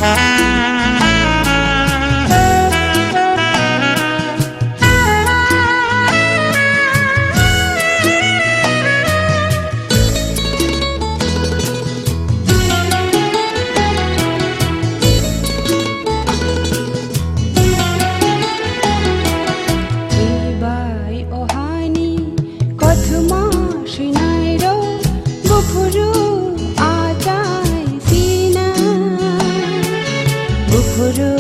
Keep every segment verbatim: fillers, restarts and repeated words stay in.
Twi bai o haini kothoma swinairok buphuru achai sina, buphuru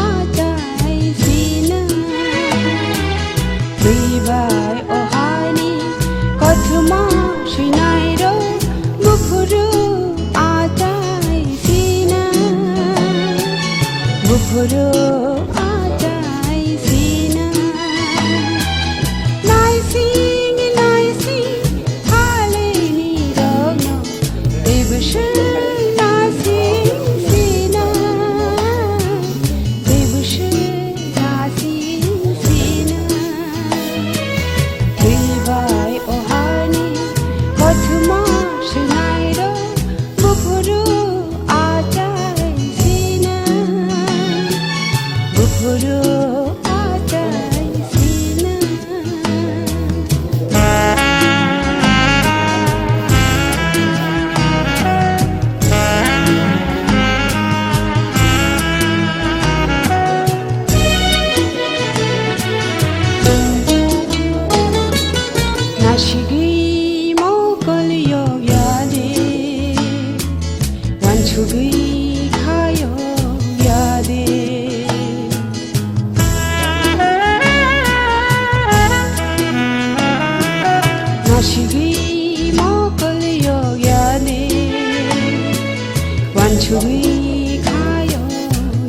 achai sina. Twi bai o haini kothoma swinairok buphuru achai sina, buphuru achai sina. Naising naising phalini rokno teibo se naising sina, teibo se naising sina. Twi bai o hani kothoma swinairok buphuru achai sina, buphuru achai sina. Nasigwi mokol yok ya de, wansugwi kha yok ya de. Nasigwi mokol yok ya de, wansugwi kha yok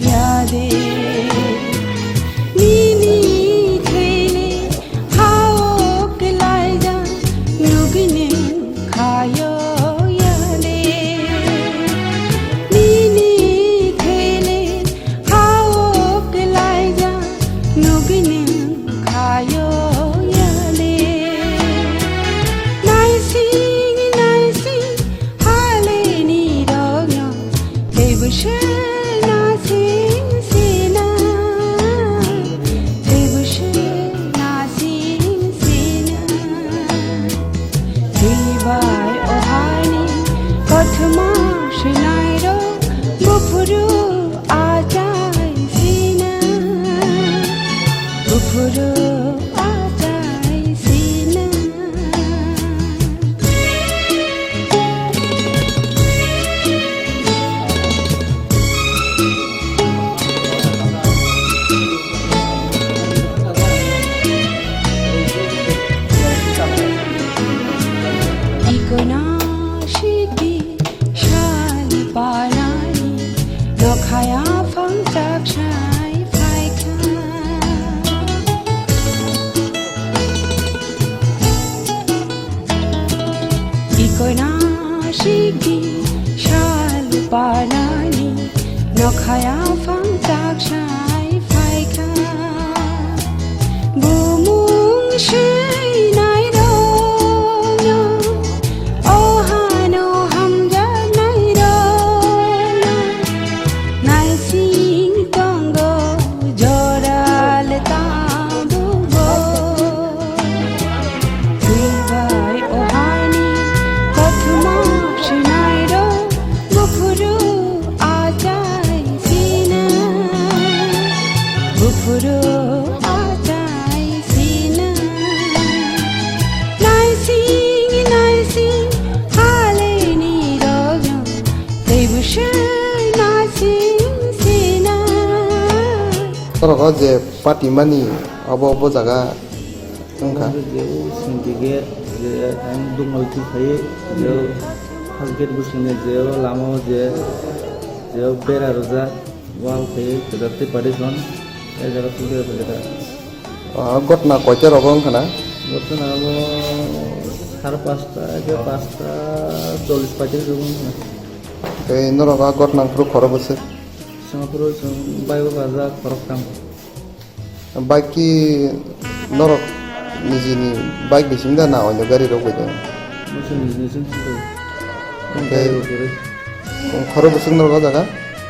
ya de. Nini thele hao kwlaijak nugwi nwng kha yok ya de. Nini thele hao kwlaijak nugwi nwng kha yok ya de. Naising naising phalini rokno teibo se naising sina, teibo se naising sina. Twi bai o hani kothoma swinairok buphuru achai sina, buphuru achai sina. Ikoina sidi sal panani nokhaya phang chak sai phaikha. Ikoina sigi sal panani nokhaya phang chak sai phaikha. Bumung swinai rokno o hano hamjaknai rokno naising tongo joral tabuk bo. Twi bai o hani kothoma swinairok buphuru achai sina, buphuru achai sina. Naising naising phalini rokno teibo se naising sina. Norok o je patimani obo, obo jaga wngkha. Obo je o syndicate, je ang Dungmalphi phaiwi, je o first gate bwskango, je o lama o je, je o bera rwjak, wall phaiwi kwchak tei partition, o jaga tubui rwkha. O gotna koita rogo wngkha na? Gotna abo sare pasta, je pasta chollish paitris rogo wngkha. Tei norok a gotna phuru khoro bwswk? Singapore chwng bike o kajak khoroktham. Bike ki norok nijini bike bising da na onyo gari rok bai da? Bwswk nijini sing sing. Hwnkhe gari rok kwrwi. Khoro bwswk norok o jaga?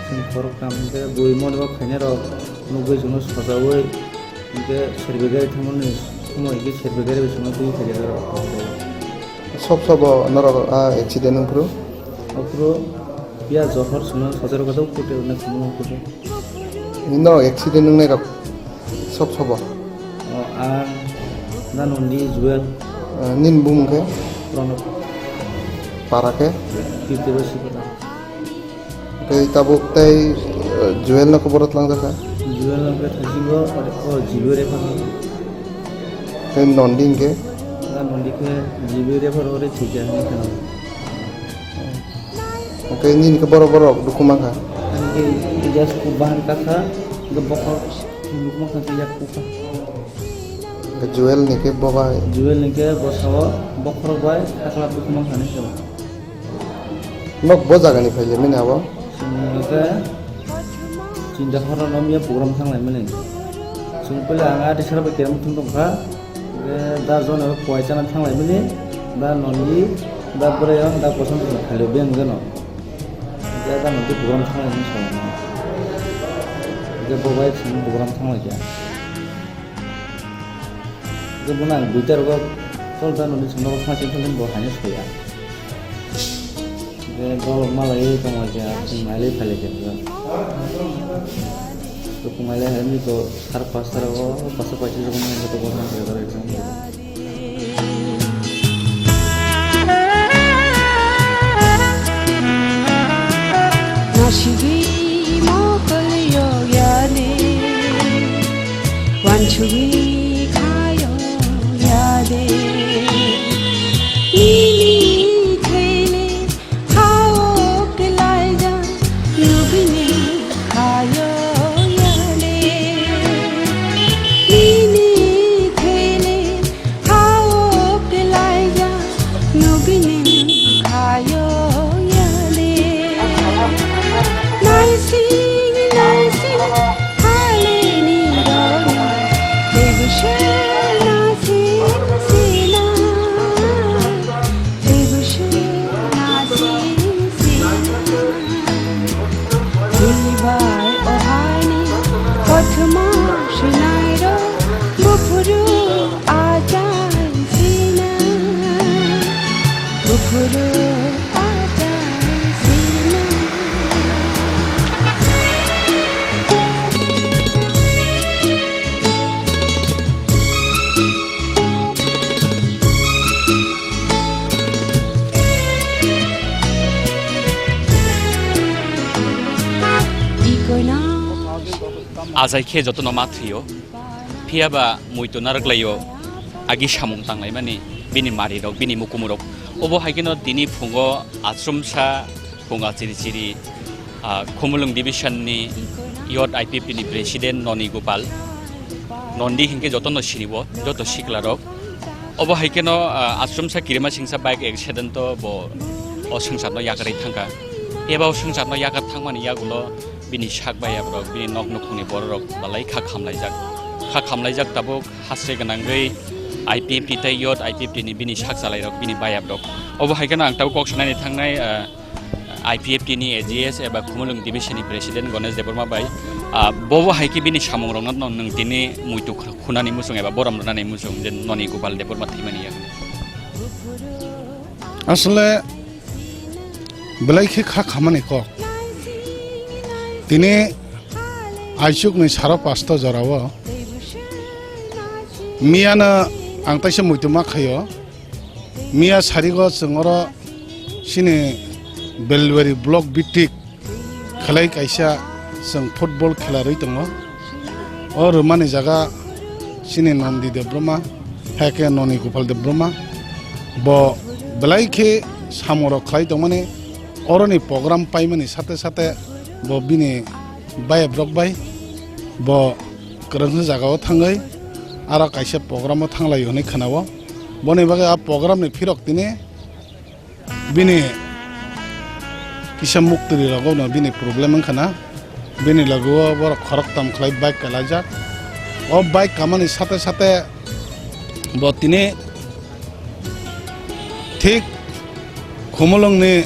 Chwng khoroktham hwnkhe bui modok khainai rok nugwi chwngno sojaui hwnkhe serbe gari thangmani somoi hwnkhe serbe gari bai chwngno twi khaijak rok. Sob sobo norok a accident wngphuru? Aphuru ya jothor chwngno sojarok khe kute hwnwi chwngno kute. Norok accident wngnai rok sob sobo? O, ang Nanondi Jewel. Eh, nini bumung khe? Pranab. Para khe? Kirti Basipara. Tei tabuk tei, eh, Jewel no koboro tlangjak kha? Jewel no khe thaisingo, o, G B refer. Tei Nondi hwnkhe? Nanondi khe G B refer ore thwikha hinwi kheno. Hwnkhe nini khe borok borok dukhu mankha? Ani khe just kuk bahan kakha, hwnkhe bokhorok dukhu mankha khe yak kukha. Hwnkhe Jewel ni khe bo bai? Jewel ni khe bwsao bokhorok bai kakla dukhu mankha hinwi khe. Nok bo jaga ni phaile mini abo? Chwng hwnkhe chinta horo no miya program thang lai mani. Chwng pele ang a tisara bai kerem thung tong kha. Hwnkhe da jono koi chana thang lai mani. Da Nondi, da Brayon, da Kosom Kosom khailo beng jono. Hwnkhe da Nondi program thang lai mani sao. Hwnkhe bo bai chwng program thang lai kha. Hwnkhe bono ang duita rogo chol da Nondi chwng nogo phano chwng bo haino soya. Hwnkhe borok malaiwi tonglaikha, chwng nailai phailaikha. Topung nailai haimani to sar pasta rogo, pasta paisa rogo mani to borok mani to borok exam. Nasigi mokol yo yane, wanchugi khayo yane. Nini thele Hao kelaija nugini khayo yale. Nini thele hao kelaija nugini khayo yale. Naising naising haleni roni tebushe nasi sina. Tebushe nasi sina. Twibai o haini kothoma swinairo buphuru achai sina. Buphuru achai sina. Ajai khe jotono ma thwio, phiya ba muitu narwk laio, agi samung tanglaimani bini marirok, bini mukumurok. Obo hai kheno tini phungo achomsa phunga chiri chiri, ah, Khumulwng division ni Youth I P F T ni president Noni Gopal, Nondi hinkhe jotono sinibo, joto siklarok. Obo hai kheno, ah, achomsa kirima singsa bike accident o bo o swngcharno yakarwi thangkha. Eba o swngcharno yakar thangmani yagulo bini sak bayabrok, bini nok nukhungni bororok belai kha khamlaijak. Kha khamlaijak tabuk haste gwnangwi I P F T tei Youth I P F T ni bini sak chalairok, bini bayabrok. Obo hai kheno ang tabuk kok sanani thangnai, ah, I P F T ni A G S eba Khumulwng division ni president Ganesh Debbarma bai, ah, bobo hai khe bini samungrokno nwng tini muitu khunani muchung eba borom rwnani muchung je Noni Gopal Debbarma thwimani yak. Asole belai khe kha khamani kok. Tini aichukni saro pasta jorao miyano ang taisa muitu ma khaio. Miya sarigo chwng oro chini Belwari block bitik khlai kaisa chwng football khela rwi tongo. O rwmani jaga chini Nondi Debbarma, hai khe Noni Gopal Debbarma. Bo belai khe samung rok khlai tongmani, oroni program paimani sate sate bo bini bayabrok bai bo kwrwngsa jagao thangwi aro kaisa program o thanglaio hwnwi khwnao. Boni bagwi a program ni phirok tini bini kisa muktwrwi rogno bini problem wngkha na, bini logo o borok khoroktham khlai bike kalaijak. O bike kamani sate sate bo tini thik Khumulwngni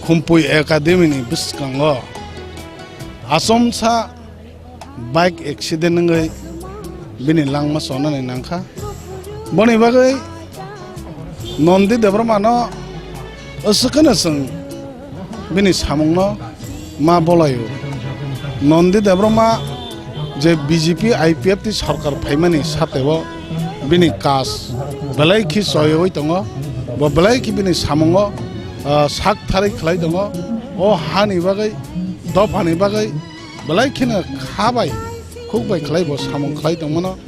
Khumpui Academy ni bwskango Achomsa bike accident wngwi bini langma chonani nangkha. Boni bagwi Nondi Debbarma no aswk kheno chwng bini samungno ma bolaio. Nondi Debbarma je B J P I P F T sorkar phaimani sateo bini kaj belai khe choiwi tongo, bo belai khe bini samungo, ah, sak tharwi khlai tongo. O hani bagwi, dophani bagwi belai kheno kha bai, khuk bai khlai bo samung khlai tongmano,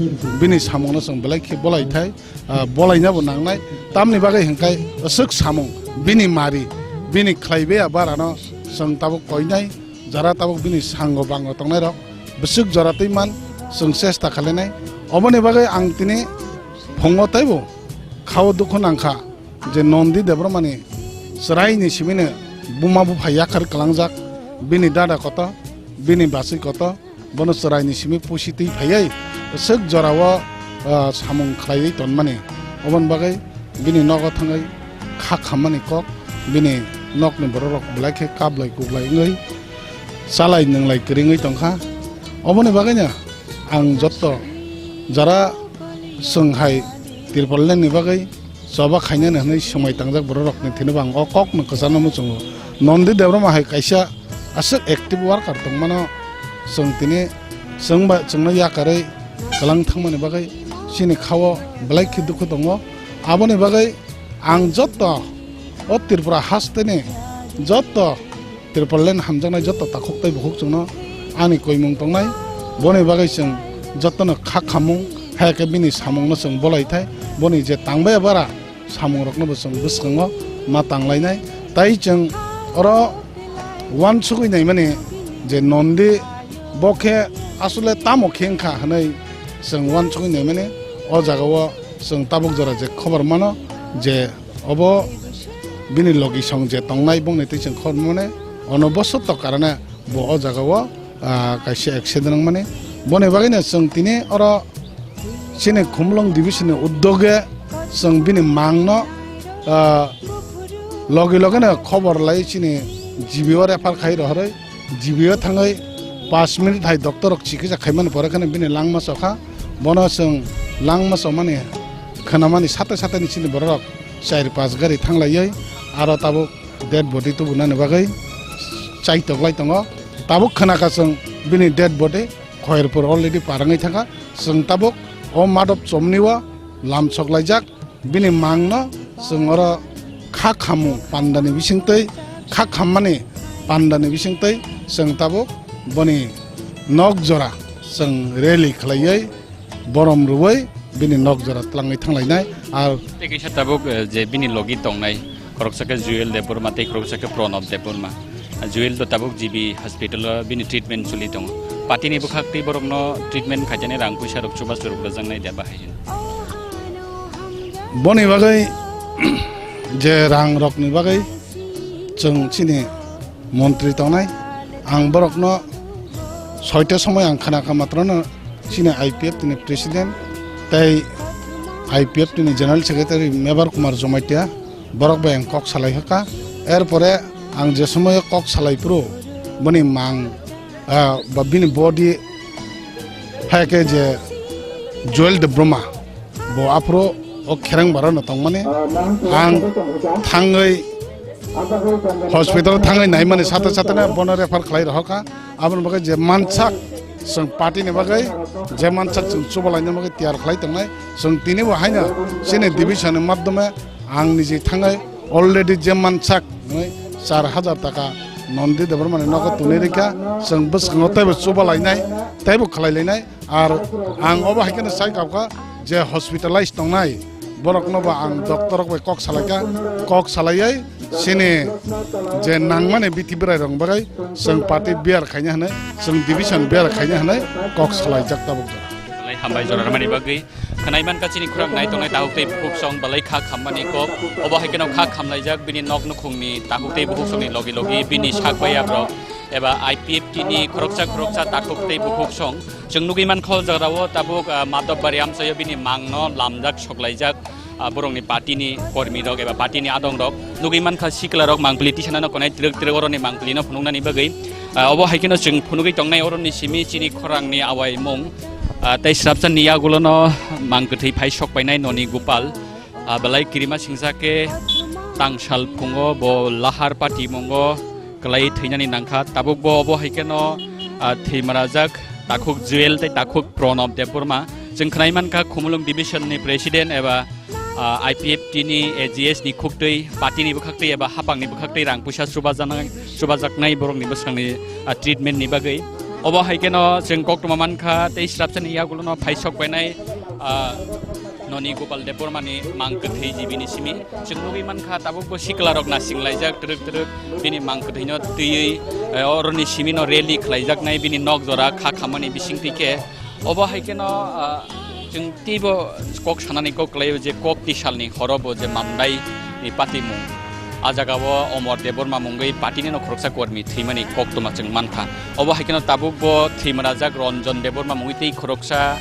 bini samungno chwng belai khe bolai thai, ah, bolaina bo nangnai. Tamni bagwi hwnkhe aswk samung, bini mari, bini khlai baya barano chwng tabuk koinai, jara tabuk bini sango bango tongnairok bwswk jora twi man chwng chesta khlainai. Oboni bagwi ang tini phungo teibo khao dukhu nangkha je Nondi Debbarmani chwraini simino buma bupha yakarwi kwlangjak, bini dada kotor, bini bachwi kotor, bono chwraini simi pusi twi phaiwi aswk jorao, ah, samung khlaiwi tonmani. Oboni bagwi bini nogo thangwi kha khammani kok, bini nokni bororok belai khe kablai kublai wngwi chalai nwnglai kwrwngwi tongkha. Oboni bagwino ang jotto jara chwng hai Tripura Land ni bagwi choba khainani hwnwi swmai tangjak bororokni thwino bo ang o kokno kwchangno muchungo. Nondi Debbarma hai kaisa aswk active worker tongmano chwng tini chwngba chwngno yakarwi kwlang thangmani bagwi chini khao belai khe dukhu tongo. Aboni bagwi ang jotto o Tripura hasteni jotto Tripura Land hamjaknai jotto takhuk tei bukhuk chwngno ani koimung tongnai. Boni bagwi chwng jottono kha khamung, hai khe bini samungno chwng bolai thai. Boni je tangbaya bara samungrokno bo chwng bwskango ma tanglainai. Tai chwng oro uansugwi naimani je Nondi bo khe asole tamo khe wngkha hwnwi chwng uansugwi naimani. O jagao chwng tabuk jora je khobor mano je obo bini logi song je tongnai bongni twi chwng khobor mane ono bo sotto karane bo o jagao, ah, kaisa accident wngmani. Boni bagwino chwng tini oro chini Khumulwng division ni uddoge chwng bini mangno, ah, logi logino khobor lai chini G B o refer khai rohorwi G B o thangwi pash minute hai doctor rok chikisa khaimani pore kheno bini langma chokha. Bono chwng langma chomani khwnamani sate sate ni chini bororok char pash gari thanglaiwi aro tabuk dead body tubunani bagwi chaitok lai tongo. Tabuk khwnakha chwng bini dead body Khoirpur already par wngwi thangkha. Chwng tabuk o madop chomni o lam soklaijak. Bini mangno chwng oro kha khamu pandani bisingtwi, kha khammani pandani bisingtwi chwng tabuk boni nok jora chwng rally khlaiwi borom rwui bini nok jora twlangwi thanglainai. Ar tei kaisa tabuk, eh, je bini logi tongnai, khoroksa khe Jewel Debbarma tei khoroksa khe Pranab Debbarma. Jewel to tabuk G B hospital o bini treatment choli tongo. Party ni bwkhak tei borokno treatment khaijani rang puisa rok chubachu rok rwjaknai de bahai hino. Boni bagwi je rang rokni bagwi chwng chini montri tongnai, ang borokno soita somoi ang khna kha matrono chini I P F T ni president tei I P F T ni general secretary Mebar Kumar Jamatia borok bai ang kok salai kha. Er pore ang je somoi kok salai phuru boni mang, ah, ba bini body hai khe je Joel Debbarma bo aphuru o khereng bara no tongmani ang thangwi hospital thangwi naimani sate sate no bono refer khlai rohor kha. Aboni bagwi je mansak chwng party ni bagwi je mansak chwng chubalaina bagwi tiyar khlai tongnai chwng tini bo haino chini division ni madhyome ang niji thangwi already je mansak hwnwi char hajar taka Nondi Debbarmani nogo tuni rikha, chwng bwskango teibo chubalainai teibo khlailainai. Ar ang obo hai kheno sai kha je hospitalize tongnai borokno bo ang doctor rok bai kok salai kha, kok salaiwi chini je nangmani bithi bwrai rok bagwi chwng party bear khaina hwnwi, chwng division bear khaina hwnwi kok salaijak tabuk jora. Belai hambai jora rwmani bagwi. Khwnai mankha chini khorang nai tongnai takhuk tei bukhuk song belai kha khammani kok. Obo hai kheno kha khamlaijak bini nok nukhungni takhuk tei bukhuk songni logi logi bini sak bayabrok eba I P F T ni khoroksa khoroksa takhuk tei bukhuk song. Chwng nugwi mankha o jaga o tabuk, ah, Madhobari amchaio bini mangno lamjak soklaijak, ah, borokni party ni kormi rok eba party ni adong rok. Nugwi mankha sikla rok mangpili tisanano konai twrwk twrwk oroni mangpili no phunuknani bagwi. Ah, obo hai kheno chwng phunugwi tongnai oroni simi chini khorangni awaimung. Ah, tei srapsa ni yagulono mang kwthwi phai sok painai Noni Gopal. Ah, belai kirima singsa khe tangsal phungo bo lahar patimungo kwlai thwinani nangkha. Tabuk bo obo hai kheno, ah, thwimarajak takhuk Jewel tei takhuk Pranab Debbarma. Chwng khwnai mankha Khumulwng division ni president eba, ah, I P F T ni A G S ni khuktwi, party ni bwkhaktwi eba hapang ni bwkhaktwi rang puisa chubajaknai, chubajaknai borok ni bwskang ni, ah, treatment ni bagwi. Obo hai kheno chwng koktwma mankha tei srapsa ni yagulono phai sok painai, ah, Noni Gopal Debbarma ni mang kwthwi G B ni simi. Chwng nugwi mankha tabuk bo sikla rok nasing laijak twrwk twrwk bini mang kwthwi no twiwi, eh, oroni simi no rally khlaijaknai bini nok jora kha khamani bisingtwi khe. Obo hai kheno, ah, chwng teibo kok sanani kok kwlaio je kok tisalni horo bo je Mandai ni patimung. A jaga o Omor Debbarma mungwi party ni no khoroksa kormi thwimani koktwma chwng mankha. Obo hai kheno tabuk bo thwimarajak Ranjan Debbarma mungwi tei khoroksa,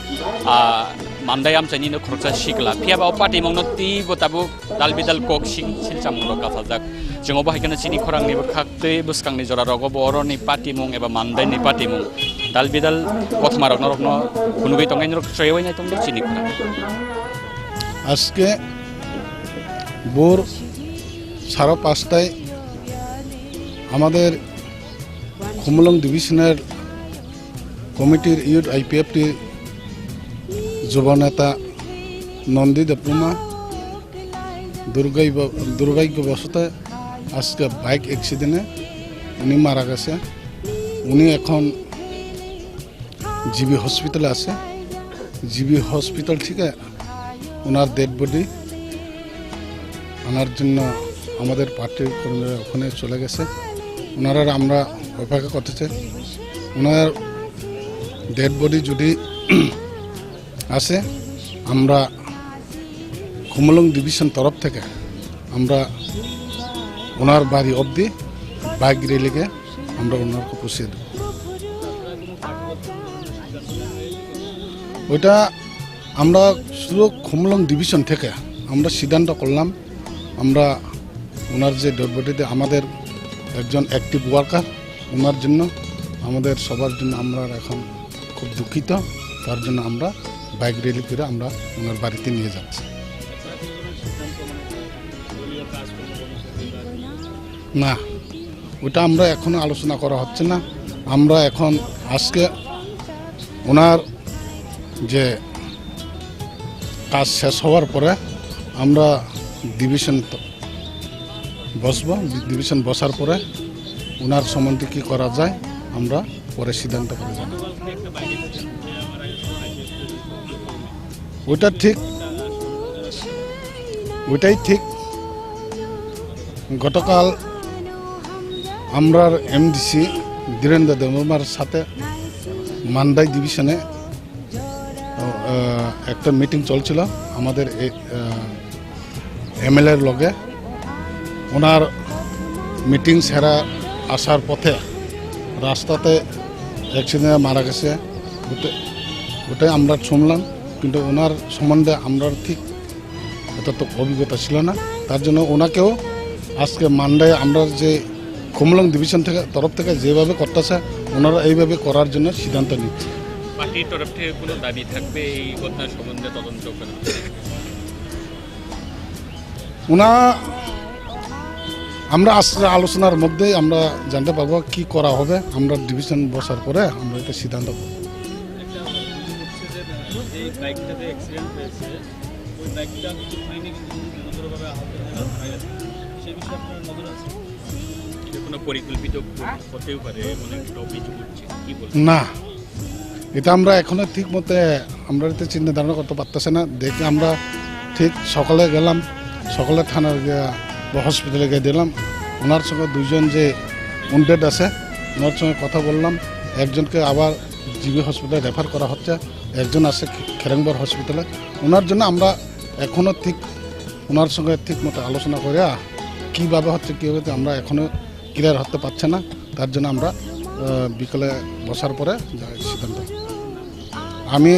ah, Mandai amchaini no khoroksa sikla. Phiya ba o patimung no teibo tabuk dal bidal kok sing silchamung rok kaphajak. Chwng obo hai kheno chini khorang ni bwkhak tei bwskang ni jora rogo bo oroni patimung eba Mandai ni patimung dal bidal kothoma rok norok no phunugwi tongnai norok chwewai nai tongdi chini khorang. আজকে ভোর সাড়ে পাঁচটায় আমাদের খুমুলুং ডিভিশনের কমিটির ইউথ আইপিএফটির যুব নেতা নন্দী দেবকুমার দুর্গৈব-, দুর্ভাগ্যবশত আজকে বাইক অ্যাক্সিডেন্টে উনি মারা গেছে। উনি এখন জিবি হসপিটালে আছে। জিবি হসপিটাল থেকে ওনার ডেড বডি আনার জন্য আমাদের পার্টির কর্মীরা ওখানে চলে গেছে। ওনারা আমরা অপেক্ষা করতেছে। ওনার ডেড বডি যদি আসে, আমরা খুমুলুং ডিভিশন তরফ থেকে আমরা ওনার বাড়ি অবধি বাইক র্যালিকে আমরা ওনাকে পৌঁছে দেব। ওইটা আমরা শুধু খুমুলুং ডিভিশন থেকে আমরা সিদ্ধান্ত করলাম, আমরা ওনার যে ডেড বডিতে আমাদের একজন অ্যাক্টিভ ওয়ার্কার, ওনার জন্য, আমাদের সবার জন্য আমরা এখন খুব দুঃখিত। তার জন্য আমরা বাইক র্যালি করে আমরা ওনার বাড়িতে নিয়ে যাচ্ছি। না, ওটা আমরা এখনো আলোচনা করা হচ্ছে না। আমরা এখন আজকে ওনার যে কাজ শেষ হওয়ার পরে আমরা ডিভিশন বসবো, ডিভিশন বসার পরে ওনার সম্বন্ধে কি করা যায় আমরা পরে সিদ্ধান্ত করে জানাবো। ওইটা ঠিক, ওইটাই ঠিক। গতকাল আমরার এমডিসি ধীরেন্দ্র দেববর্মার সাথে মান্দাই ডিভিশনে, আহ, একটা মিটিং চলছিল আমাদের এ-, আহ, এমএলএর লগে। ওনার মিটিং সেরা আসার পথে রাস্তাতে অ্যাক্সিডেন্টে মারা গেছে। ওটা, ওটাই আমরা শুনলাম, কিন্তু ওনার সম্বন্ধে আমরা ঠিক এত তো অভিজ্ঞতা ছিল না। তার জন্য ওনাকেও আজকে মান্ডায় আমরা যে খুমুলুং ডিভিশন থেকে, তরফ থেকে যেভাবে করতেছে, ওনারা এইভাবে করার জন্য সিদ্ধান্ত নিচ্ছে। পার্টির তরফ থেকে কোনো দাবি থাকবে এই ঘটনা সম্বন্ধে তদন্ত করা? ওনা, আমরা আজকে আলোচনার মধ্যেই আমরা জানতে পারবো কি করা হবে। আমরা ডিভিশন বসার পরে আমরা এটা সিদ্ধান্ত করব। একটা অভিযোগ উঠছে যে, যে বাইকটাতে অ্যাক্সিডেন্ট হয়েছে, ওই বাইকটা কিছু হয়নি, কিন্তু গুরুতরভাবে আহত হয়ে মারা গেছে। সেই বিষয়ে আপনার নজর আছে? এটা কোনো পরিকল্পিত হতেও পারে, এমন একটা অভিযোগ উঠছে। কি বলবেন? না, এটা আমরা এখনো ঠিক মতে আমরা এটা চিন্তা ধারণা করতে পারতেছে না। দেখে আমরা ঠিক সকালে গেলাম, সকালে থানার গিয়া বা হসপিটালে গিয়ে দিলাম। ওনার সঙ্গে দুইজন যে ওন্ডেড আছে, ওনার সঙ্গে কথা বললাম। একজনকে আবার জিবি হসপিটালে রেফার করা হচ্ছে, একজন আছে খে-, খেরংবার হসপিটালে। ওনার জন্য আমরা এখনো ঠিক ওনার সঙ্গে ঠিক মতো আলোচনা করে, আহ, কিভাবে হচ্ছে, কী হচ্ছে, আমরা এখনো ক্লিয়ার হতে পারছে না। তার জন্য আমরা, আহ, বিকালে বসার পরে যা সিদ্ধান্ত। আমি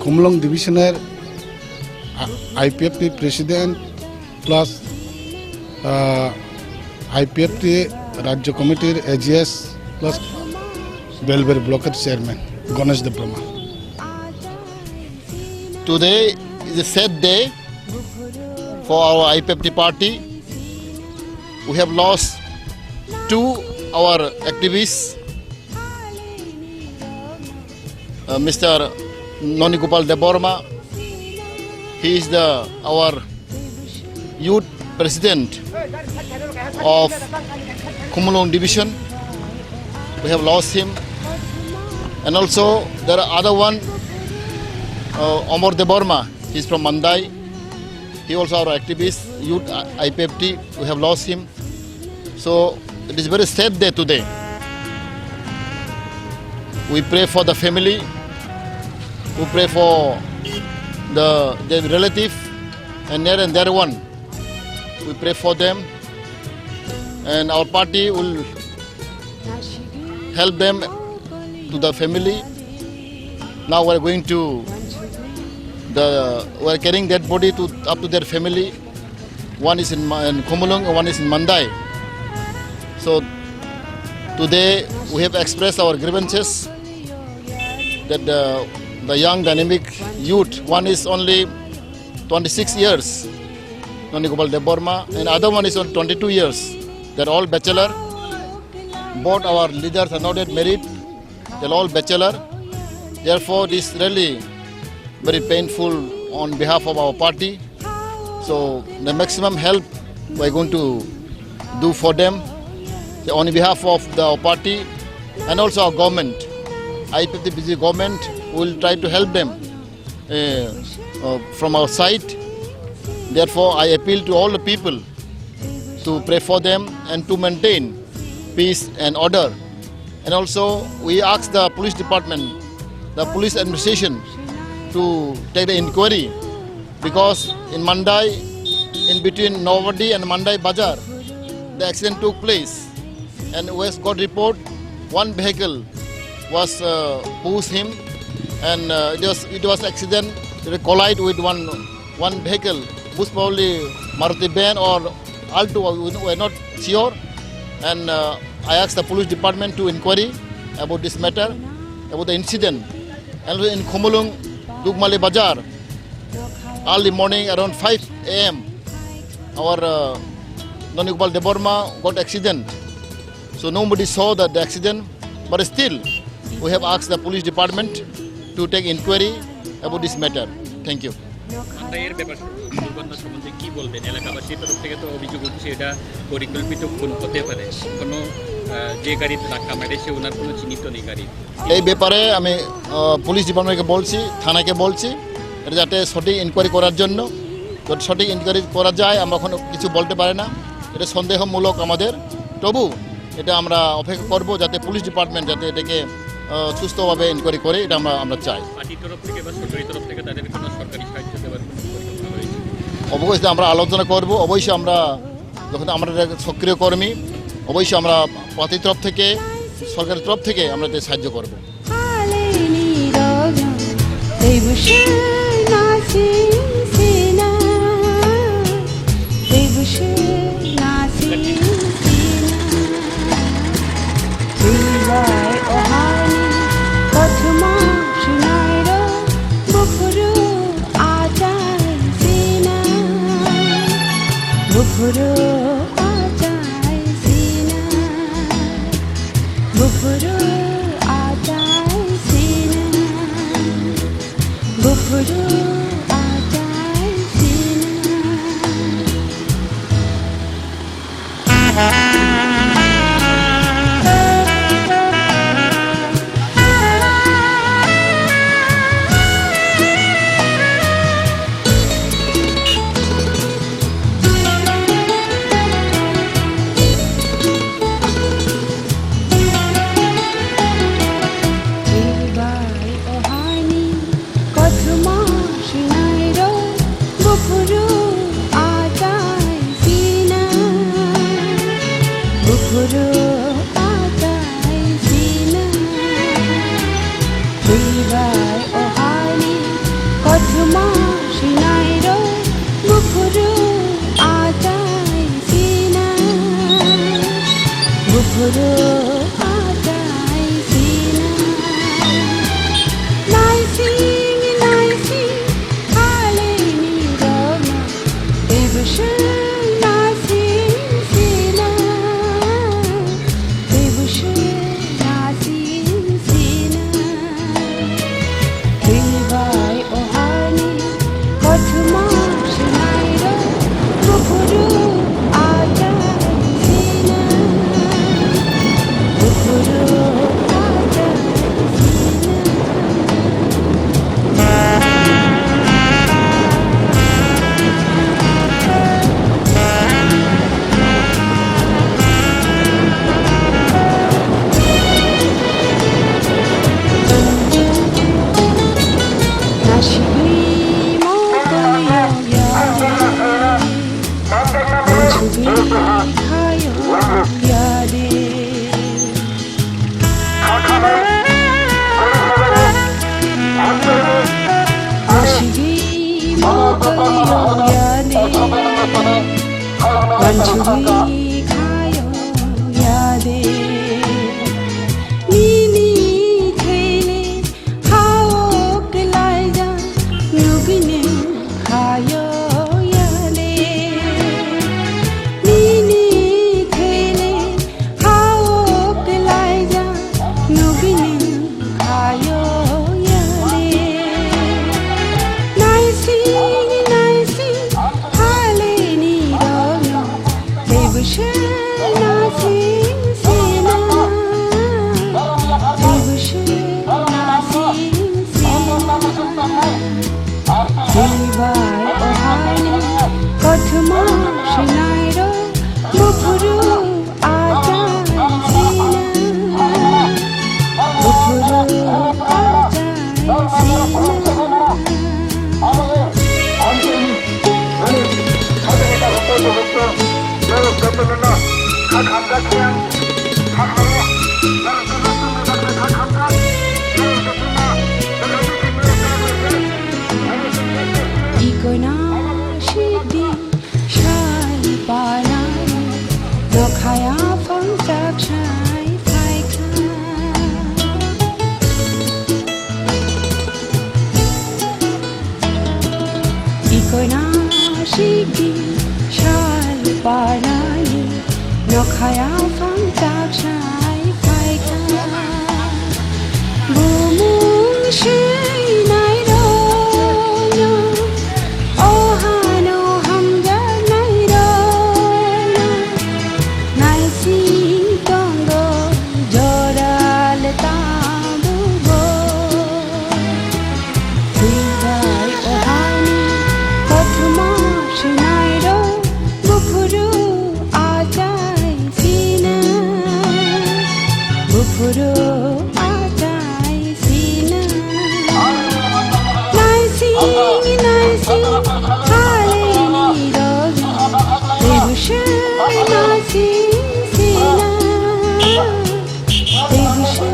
খুমলুং ডিভিশনের আ-, আইপিএফটি প্রেসিডেন্ট প্লাস, আহ, আইপিএফটি রাজ্য কমিটির AGS Plus, Belbari Blockade Chairman Ganesh Debbarma. Today is a sad day for our I P F T party. We have lost two our activists, uh, Mister Noni Gopal Debbarma. He is the our youth president of Khumulwng division. We have lost him. And also there are other one, uh, Amar Debbarma. He is from Mandai. He also our activist, youth, uh, I P F T. We have lost him. So it is very sad day today. We pray for the family. We pray for the, the relative and near and dear one. We pray for them. And our party will help them to the family. Now we are going to the, we are carrying that body to, up to their family. One is in Ma-, in Khumulwng, one is in Mandai. So today we have expressed our grievances that the, the young dynamic youth, one is only twenty-six years, Noni Gopal Debbarma, and other one is on twenty-two years. They're all bachelor. Both our leaders are not yet married. They're all bachelor. Therefore, this really very painful on behalf of our party. So the maximum help we're going to do for them. So on behalf of the party and also our government, I P F T B J P government will try to help them, uh, uh, from our side. Therefore, I appeal to all the people to pray for them and to maintain peace and order. And also, we ask the police department, the police administration to take the inquiry, because in Mandai, in between Nowabadi and Mandai Bazar, the accident took place. And we got report, one vehicle was, uh, pushed him, and, uh, it was, it was accident, it collide with one, one vehicle, most probably Maruti van or Alto, we, we are not sure. And, uh, I ask the police department to inquiry about this matter, about the incident. And in Khumulwng, Dukmali Bazar, early morning around five A M, our, uh, Noni Gopal Debbarma got accident. So nobody saw that the accident, but still we have asked the police department to take inquiry about this matter. Thank you. আমরা এর ব্যাপারে দুর্ঘটনা সম্বন্ধে কি বলবেন? এলাকাবাসীর তরফ থেকে তো অভিযোগ উঠছে এটা পরিকল্পিত খুন হতে পারে। কোনো, আহ, যে গাড়িতে ধাক্কা মেরেছে ওনার কোনো চিহ্নিত নেই গাড়ি। এই ব্যাপারে আমি, আহ, পুলিশ ডিপার্টমেন্টকে বলছি, থানাকে বলছি, এটা যাতে সঠিক ইনকোয়ারি করার জন্য। যদি সঠিক ইনকোয়ারি করা যায়, আমরা ওখানে কিছু বলতে পারি না, এটা সন্দেহমূলক আমাদের। তবু এটা আমরা অপেক্ষা করব যাতে পুলিশ ডিপার্টমেন্ট যাতে এটাকে, আহ, সুস্থভাবে ইনকোয়ারি করে, এটা আমরা, আমরা চাই। পার্টির তরফ থেকে বা সরকারি তরফ থেকে তাদের কোনো সরকারি সাহায্য দেওয়ার কোনো পরিকল্পনা রয়েছে? অবশ্যই আমরা আলোচনা করব, অবশ্যই আমরা যখন আমরা সক্রিয় কর্মী, অবশ্যই আমরা পার্টির তরফ থেকে, সরকারের তরফ থেকে আমরা এতে সাহায্য করব। Buphuru achai sina, buphuru achai sina, buphuru achai sina. Kothoma sinairo buphuru achai sina, buphuru achai sina. Thwibai o hani kothoma sinairo buphuru achai sina, buphuru achai Khayo ya de, wansugwi khayo ya de, nini thele hao kwlaijak nugwino khayo ya de, nini thele hao kwlaijak nugwino khayo ya de. Naising naising haleni rogno teibo se naising sina, teibo se naising sina. Tei bai o haini kothoma swinairok buphuru achai sina, buphuru achai sina. Ikoina sidi sal panai, nokhaya phangchak sai phaikha. Ikoina sidi sal panai, nokhaya phangchak sai phaikha. Bumung swinairokno, o hano hamjaknairokno, naising tongo jora le tabukbo. Tei bai o hani kothoma swinairok buphuru achai sina, buphuru achai sina. Naising naising haleni rogwi teibo se naising sina. Teibo se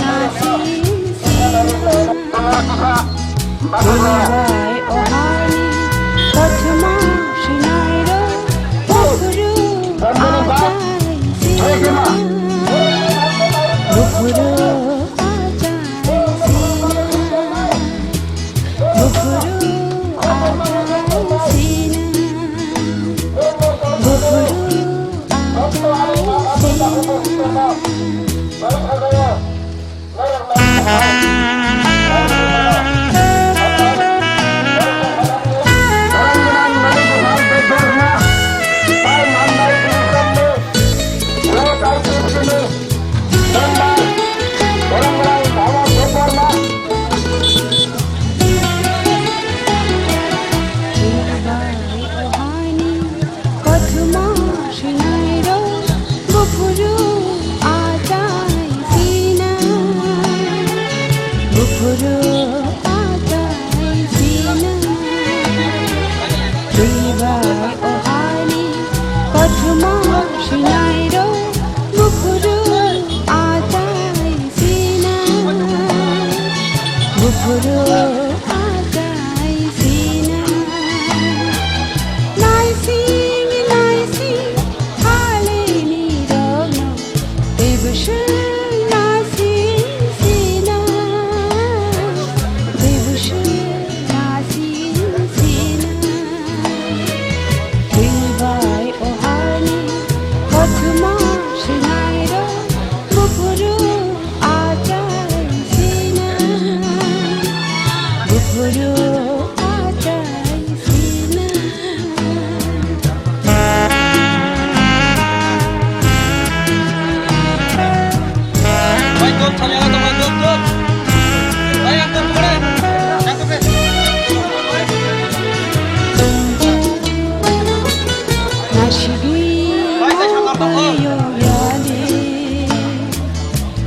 naising sina. Tei bai o hani kothoma swinairok buphuru achai sina, buphuru achai sina, buphuru achai sina, buphuru achai sina. Kothoma swinairok buphuru achai sina, buphuru achai sina. Tei bai o hani kothoma swinairok buphuru achai sina, buphuru achai sina. Naising naising haleni rogno teibo se naising sina, teibo se naising sina. Tei bai o hani kothoma swinairok buphuru achai sina, buphuru achai sina. Naisingwi mokol yokya de,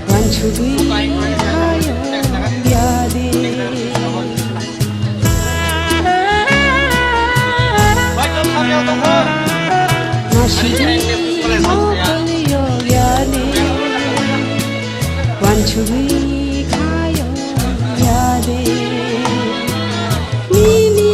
wansugwi hayokya de. Naisingwi mokol yokya de, wansugwi hayokya de. Nini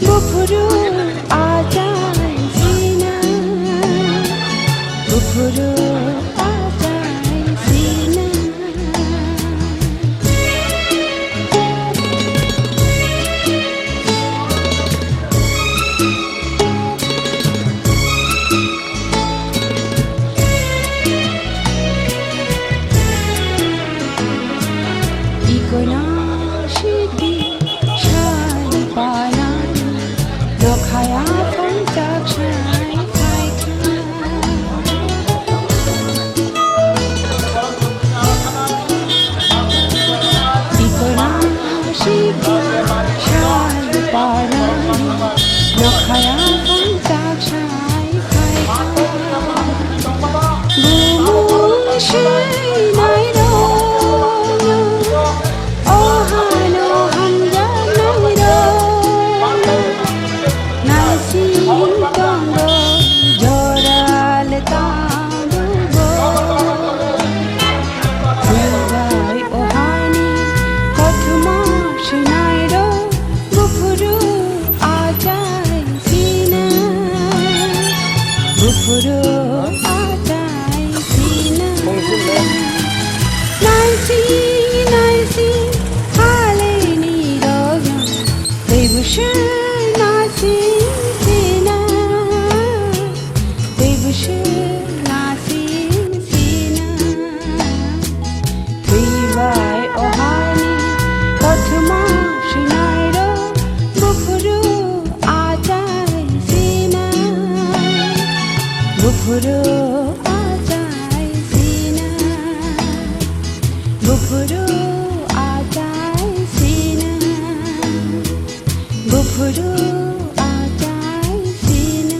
Buphuru achai sina, buphuru achai sina. Ikono sidi sai panai, nokhaya phangchak sai phaikha. Ikono sidi sai panai, nokhaya phangchak sai phaikha. Bumu sinairok, o hano hamjaknairok, naising tongo jora le tangbo. Thwibai o hani kothoma sinairok, buphuru achai sina, buphuru achai sina. Naising, naising, haleni rogno, tei busu naising sina, tei busu naising sina. Thwibai o hani kothoma sinairok, buphuru achai sina, buphuru achai sina, buphuru achai sina, buphuru achai sina.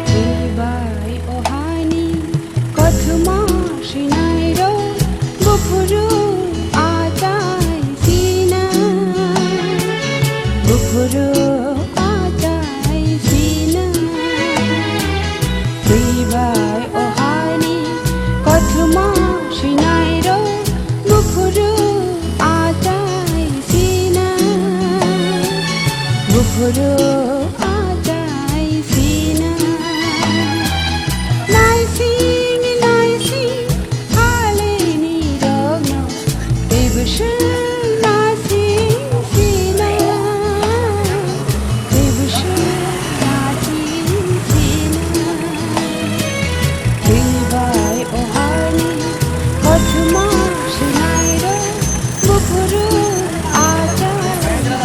Thwibai o hani kothoma sinairok, buphuru achai sina, buphuru achai sina. Thwibai o hani kothoma sinairok, buphuru achai sina, buphuru achai sina. Naising, naising, haleni rogno, tei busu naising sina, tei busu naising sina. Thwibai o hani kothoma sinairok, buphuru achai sina.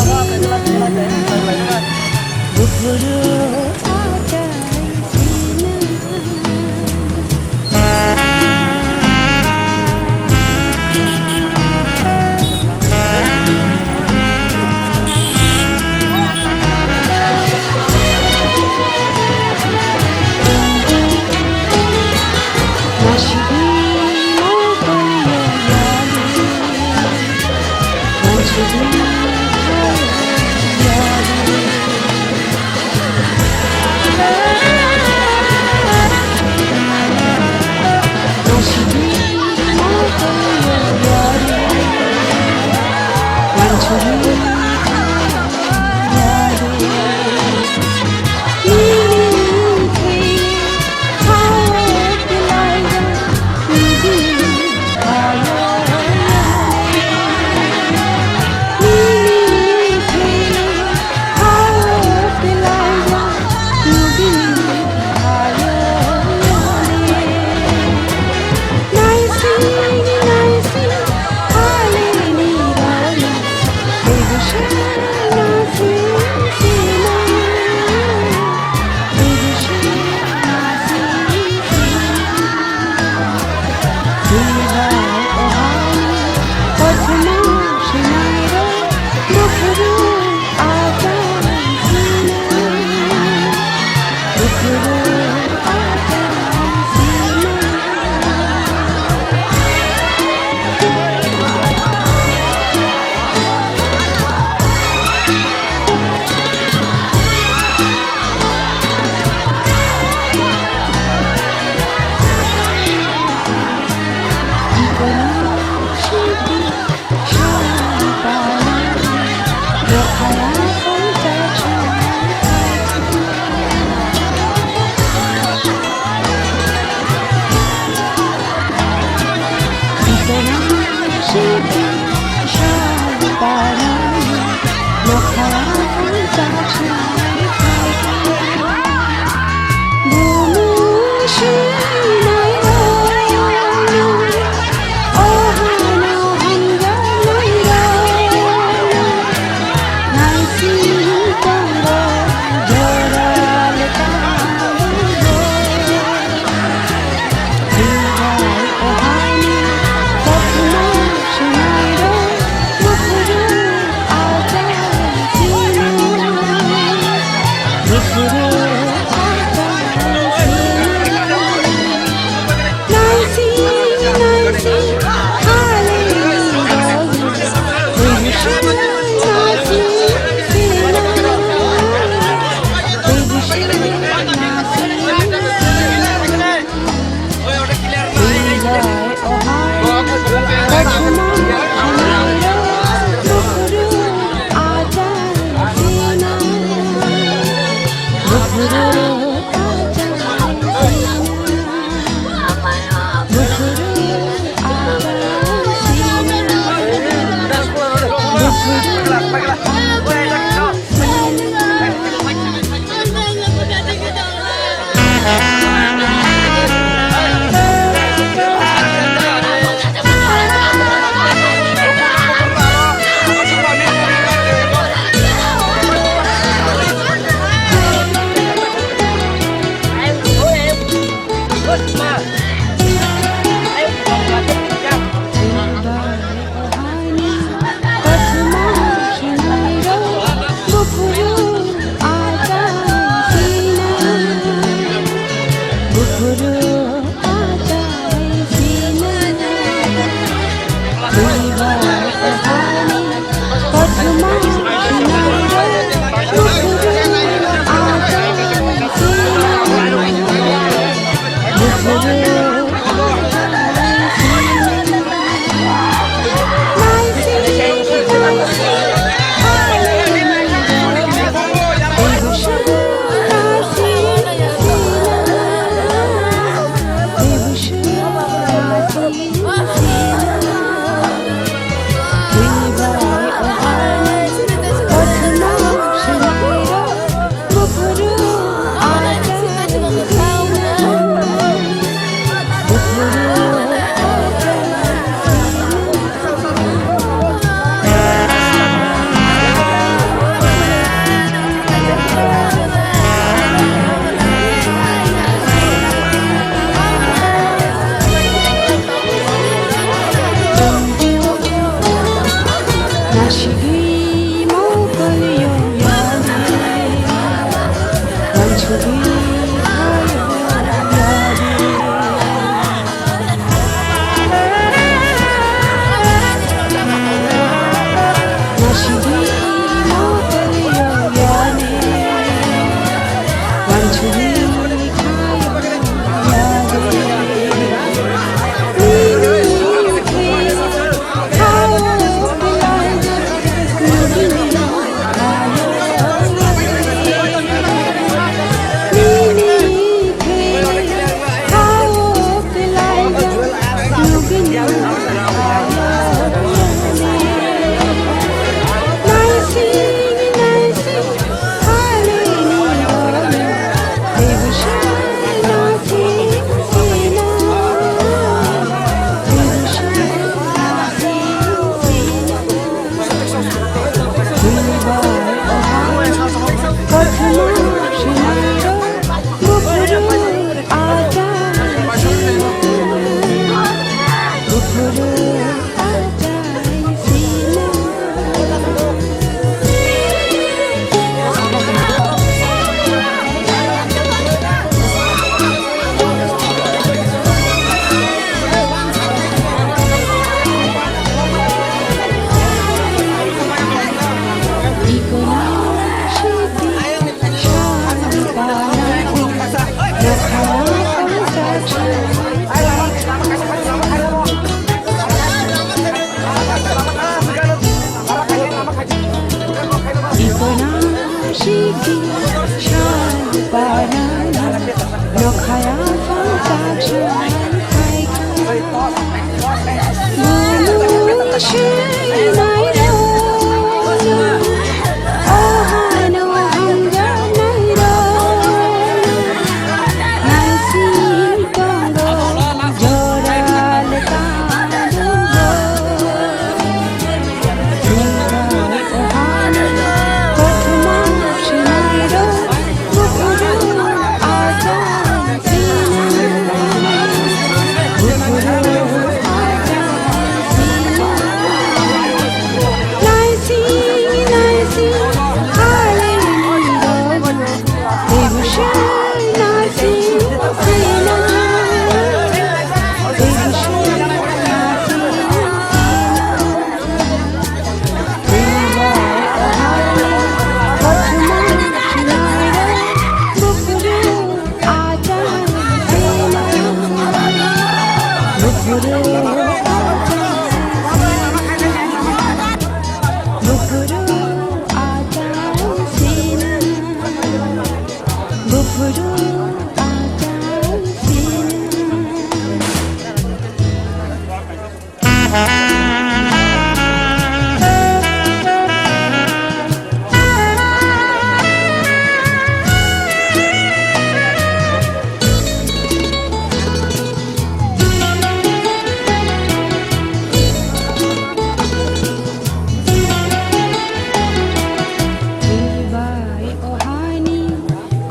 Bai o hani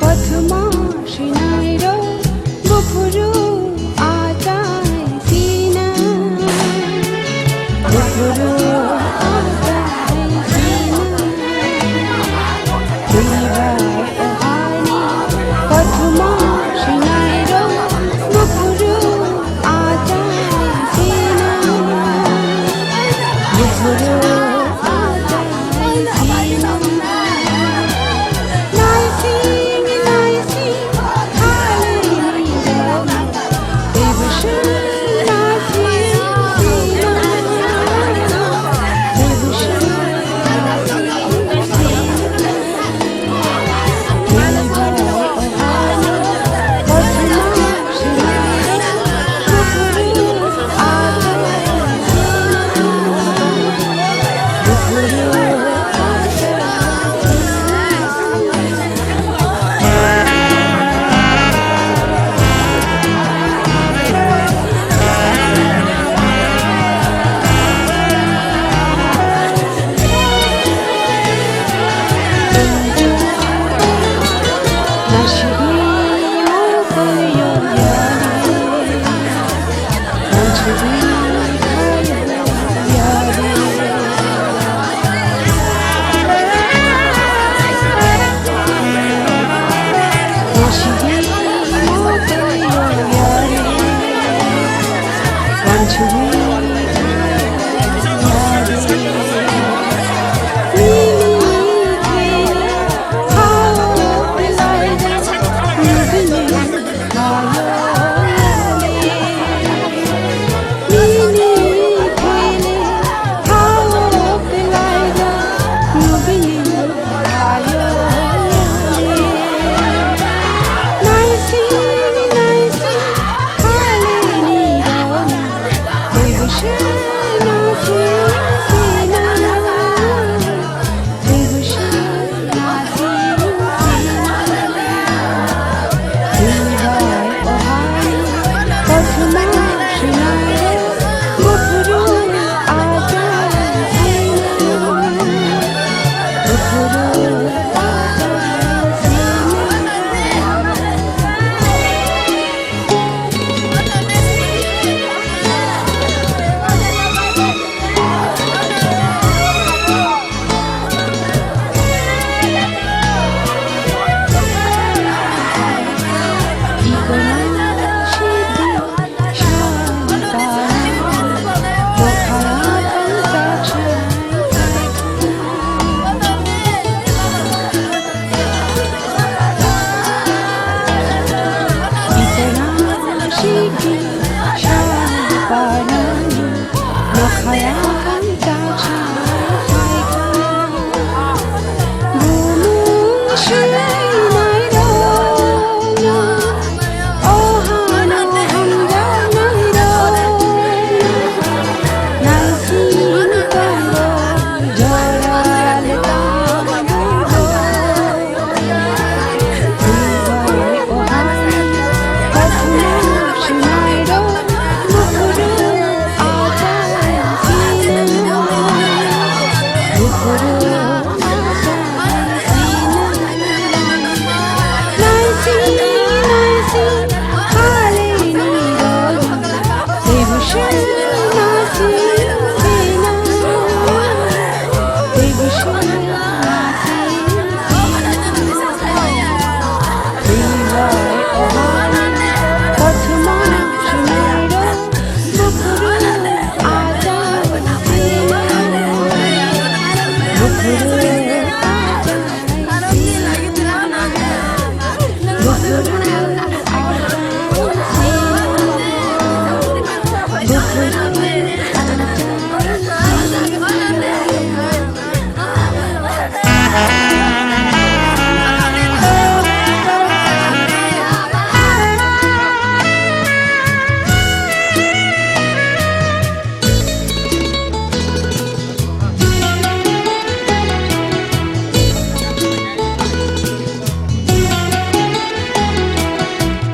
kothoma sinai ro bufuru achai sina. Bufuru achai sina. Bai o hani kothoma sinai ro bufuru achai sina. Bufuru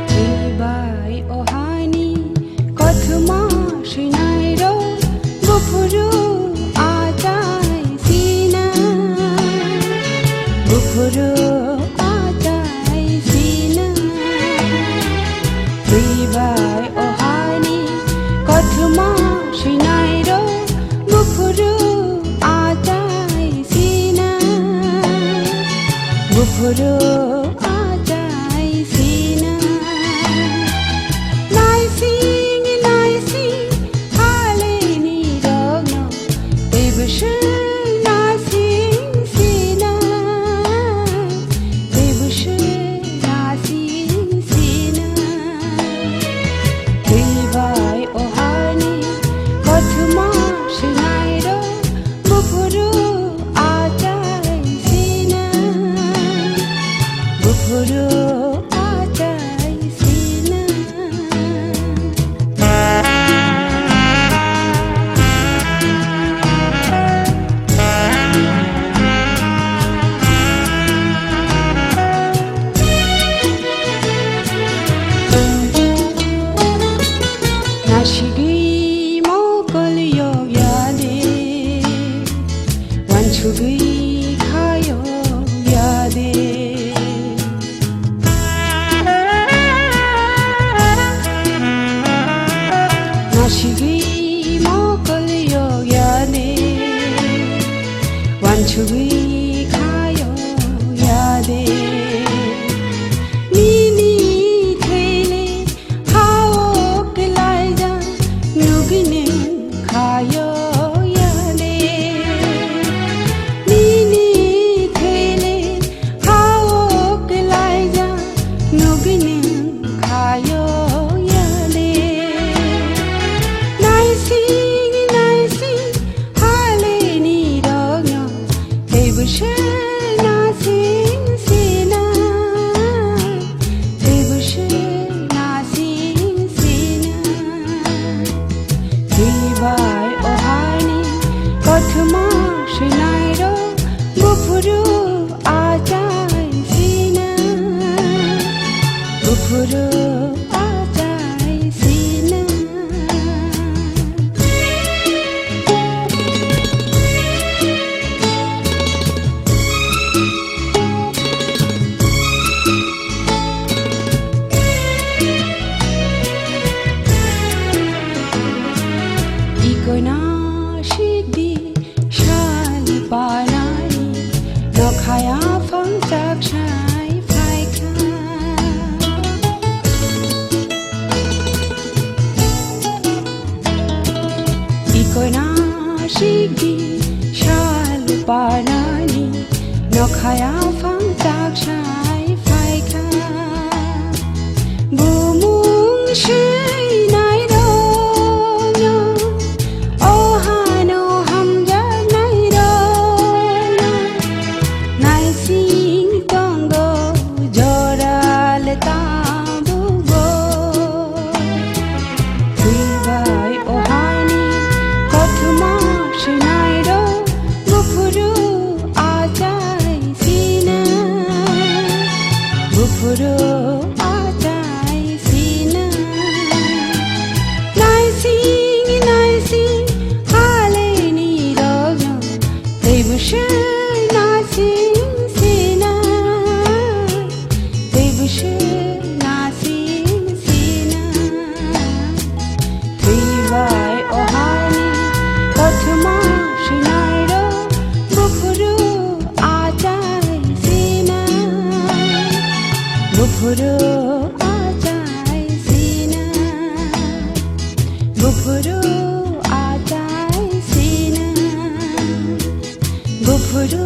Twi bai o hani kothoma swinairok buphuru achai sina, buphuru achai sina. Twi bai o hani kothoma swinairok buphuru achai sina, buphuru achai sina. Naising naising haleni rokno tei bwswk naising sina, tei bwswk naising sina. Twi bai o hani kothoma swinairok buphuru achai sina, buphuru achai sina. Nasigwi mokol yok ya de, wansugwi kha yok ya de. Nasigwi mokol yok ya de, wansugwi kha yok ya de. Nini thele hao kwlaijak nugwi nwng kha yok ya de. Nini thele hao kwlaijak nugwi nwng kha yok ya de. Naising naising haleni rokno tei bwswk naising sina, tei bwswk naising sina. Twi bai o hani kothoma swinairok buphuru achai sina, buphuru achai sina. Ikoina sikdi sal panai, nokhaya phang chak sai phaikha. Ikoina sikdi sal panani, nokhaya phang chak sai phaikha. Bumung swinai rokno, o hano hamjaknai rokno, naising tongo jora le tabukbo. Twi bai o hani kothoma swinairok buphuru achai sina, buphuru achai sina. Buphuru achai sina, buphuru achai sina, buphuru